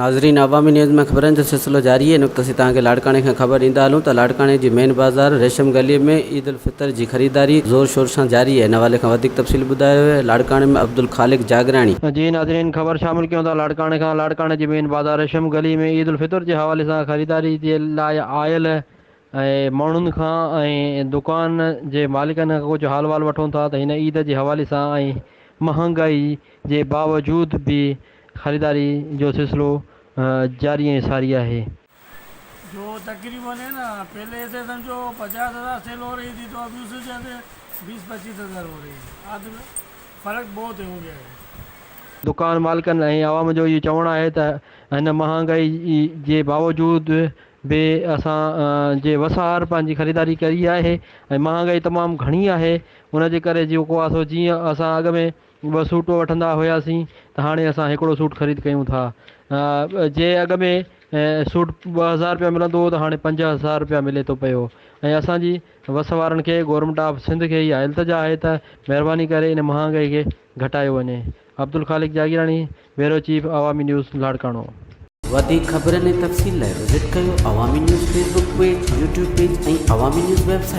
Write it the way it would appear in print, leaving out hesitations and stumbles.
ناظرين عوامي نيوز ۾ خبرن جو سلسلو جاري آهي ان وقت اسين توهان کي لاڙڪاڻي کان خبر ڏيندا هلون ته لاڙڪاڻي جي مين بازار ريشم گلي ۾ عيد الفطر جي خريداري زور شور سان جاري آهي ان حوالي کان وڌيڪ تفصيل ٻڌايو ويو آهي لاڙڪاڻي ۾ عبدالخالق جاگراڻي. جي ناظرين خبر شامل ڪيون ٿا لاڙڪاڻي کان لاڙڪاڻي جي مين بازار ريشم گلي ۾ عيد الفطر جي حوالي سان خريداري جي لاء آيل ۽ ماڻهن کان ۽ دڪان جي مالڪن کان ڪجهه حال وال وٺون ٿا ته هن عيد جي حوالي سان ۽ مهانگائي جي باوجود به خريداري جو سلسلو جاري ۽ ساري آهي. جو تقريبن هي نا پهلي ايسي سمجهو پچاس هزار سيل هو رهي ٿي تو ابي اس سي زياده بيس پچيس هزار هو رهي هي آد ۾ فرق بهت هو گيا هي. دڪان مالڪن ۽ عوام جو اهو چوڻ آهي ته هن مهانگائي جي باوجود به اسان جي وس آهر پنهنجي خريداري ڪئي آهي ۽ مهانگائي تمام گهڻي آهي ان جي ڪري جيڪو آهي سو جيئن اسان اڳ ۾ ٻه سوٽ وٺندا هياسين ته هاڻي اسان هڪڙو سوٽ خريد ڪيون ٿا جي اڳ ۾ سوٽ 2000 رپيا ملندو هو ته هاڻي 5000 رپيا ملي ٿو پيو ۽ اسان جي وس وارن کي گورنمينٽ آف سنڌ کي اها التجا آهي ته مهرباني ڪري ان مهانگائي کي گهٽايو وڃي Abdul Khaliq Jagirani bureau chief Awami news Larkana. وڌيڪ خبرن ۽ تفصيل لاء وزٽ ڪيو Awami news Facebook page, YouTube page ۽ Awami news website.